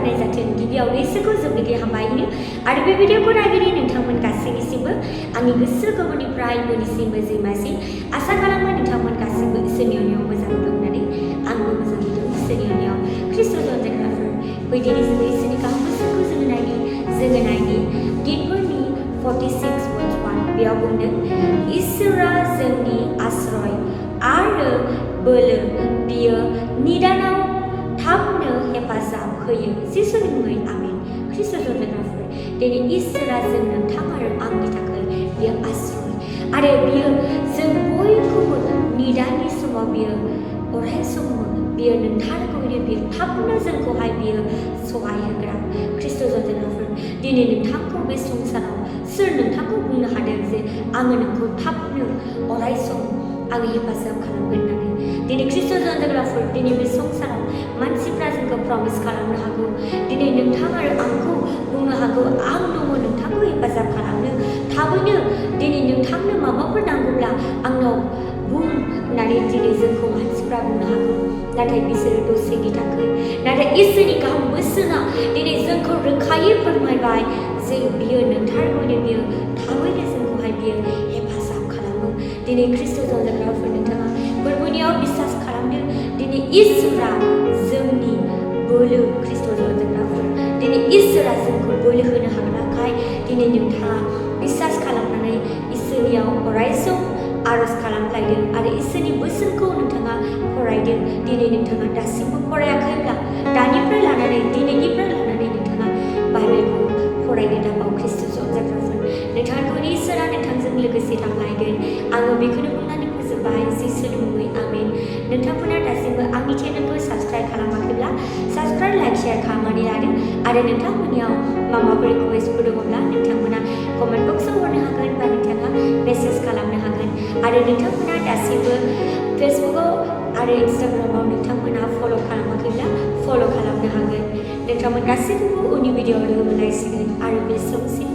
होनाय जाथों गिबियावनो इसोरखौ जोबोरै हामबाय होनो आरो बे भिडिअखौ नायगिरि नोंथांमोन गासैनिसिमबो आंनि गोसो गोरबोनिफ्राय मोननिसिमबो जैमासिम आसा खालामो नोंथांमोन गासैबो इसोरनि अननायाव मोजां दं होननानै आंबो मोजाङै दं इसोरनि अननायाव ख्रिस्ट'जों अनजाग्राफोर बैदिनि जोङो इसोरनि गाहाम बोसोनखौ जोङो नायनि गितफोरनि 46:1 बेयाव बुंदों इसोरा जोंनि आश्रय आरो बोलो बियो निदानाव थाबनो हेफाजाब होयो जिसुनि मुङै आमेन ख्रिस्ट'जों अनजाग्राफोर दिनै इसोरा जों नोंथां आरो आंनि थाखाय बियो आश्रय आरो बियो जों बयखौबो निदाननि समाव बियो अराय सम बियो नोंथांखौनो बियो थाबनो जोंखौहाय बियो सहाय होग्रा ख्रिस्ट'जों अनजाग्राफोर दिनै नोंथांखौ बे संसाराव सोर नोंथांखौ बुंनो हादों जे आङो नोंखौ थाबनो अराय सम आङो हेफाजाब खालामगोन होननानै दिनै ख्रिस्ट'जों अनजाग्राफोर दिनै बे संसाराव मानसिफ्रा जोंखौ प्रमिस खालामनो हागौ दिनै नोंथां आरो आंखौ बुंनो हागौ आं दङ नोंथांखौ हेफाजाब खालामनो थाबैनो दिनै नोंथांनो माबाफोर नांगौब्ला आंनाव बुं होननानै दिनै जोंखौ मानसिफ्रा बुंनो हागौ नाथाय बिसोरो दसेनि थाखाय नाथाय इसोरनि गाहाम बोसोना दिनै जोंखौ रोखायै फोरमायबाय जे बियो नोंथारगौनो बियो थाबैनो जोंखौहाय बियो हेफाजाब खालामो दिनै ख्रिस्ट'जों अनजाग्राफोर नोंथाङा फोरबोनियाव बिसास खालामदों दिनै इसोरा जोंनि बोलो ख्रिस्ट'जों अनजाग्राफोर दिनै इसोरा जोंखौ बोलो होनो हाग्राखाय दिनै नोंथाङा बिसास खालामनानै इसोरनियाव अरायसम आरज खालामलायदों आरो इसोरनि बोसोनखौ नोंथाङा फरायदों दिनै नोंथाङा दासिमबो फरायाखैब्ला दानिफ्राय लानानै दिनैनिफ्राय लानानै नोंथाङा बाइबेलखौ फरायनो दाबाव ख्रिस्ट'जों अनजाग्राफोर नोंथांखौ इसोरा नोंथांजों लोगोसे थांलायगोन आङो बेखौनो बुंनानै फोजोबबाय जिसुनि मुङै आमेन नोंथांमोना दासिमबो आंनि चेनेलखौ साबस्क्राइब खालामाखैब्ला साबस्क्राइब लाइक शेयार खालामनानै लादो आरो नोंथांमोननियाव माबाफोर रिक्वेस्टफोर दङब्ला नोंथांमोना कमेन्ट बक्सआव हरनो हागोन बा नोंथाङा मेसेज खालामनो हागोन आरो नोंथांमोना दासिमबो फेसबुकआव आरो इन्सटाग्रामाव नोंथांमोना फल' खालामाखैब्ला फल' खालामनो हागोन नोंथांमोन गासैखौबो उननि भिडिअआव लोगो मोनलायसिगोन आरो बे समसिम